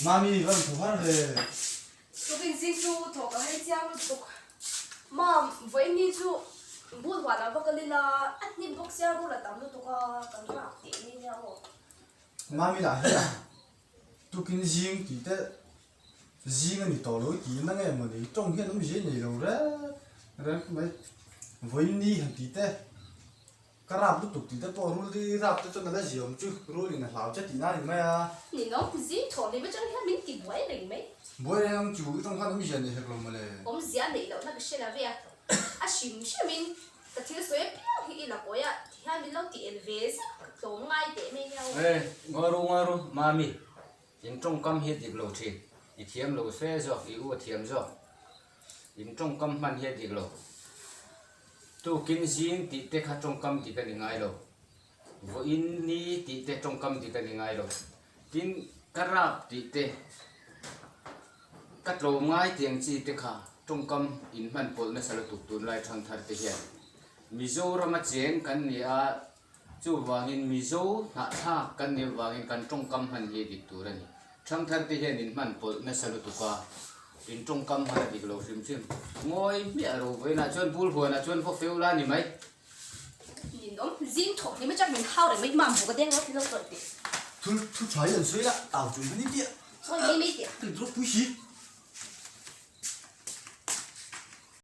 Mami va rawn tho har ve. Tukin zing chu thaw ka hai chiang lutuk. Mam, vawiin chu bul huanah va kal ila, a hnim bawk sia rul a tam lutuk a, kan rak tih mai nia aw. Mami lah hian tukin zing tih te zing a ni tawh lo i tih na nge mawni tawng hian awmzia i nei lo reng reng mai. Vawiin ni han tih te. Ka rap lutuk tih te pawh rul i rap te chuan a la ziawm chu rul in a hlau che tih na a ni mai a. Ni no, zing thawh ni atang hian min ti buai reng mai. Buai reng ang chu i tawng khan awmzia nei hek lo mawle. Awmzia neih lohna ka hre lo ve a, a hrim hrim in ka thil sawi apiang hi i la kawi a ti hian min lo ti el ve zeuh ka tlawm ngai teh mai nia aw. E, ngawi ru ngawi ru, Mami, in tawngkam hi a dik lo thin, i thiam lo fe zawk, i u a thiam zawk, in tawngkam hman hi a dik lo. Tukin zing tih te kha tawngkam dik a ni ngai lo. Vawiin ni tih te tawngkam dik a ni ngai lo. Tin, ka rap tih te, ka tlawm ngai tih ang chi te kha tawngkam inhman pawlh nasa lutuk tunlai thangthar te hian Mizorama cheng kan ni a, chuvangin Mizo hnahthlak kan nih avangin kan tawngkam hman hi a dik tur a ni. Thangthar te hian in hman pawlh nasa lutuk a, in tawngkam hman a dik lo hrim hrim. Ngawi hmiah ro vawiinah chuan bul huanah chuan vaw feu la ni mai. Min awm zing thawk ni mai chuan min hau reng mai, mam buk a deng lo ti lo tawih teh. Thul thu tha hi an sawi la, tau chung kha ni tia. Sawi mai mai tia. Ropui si.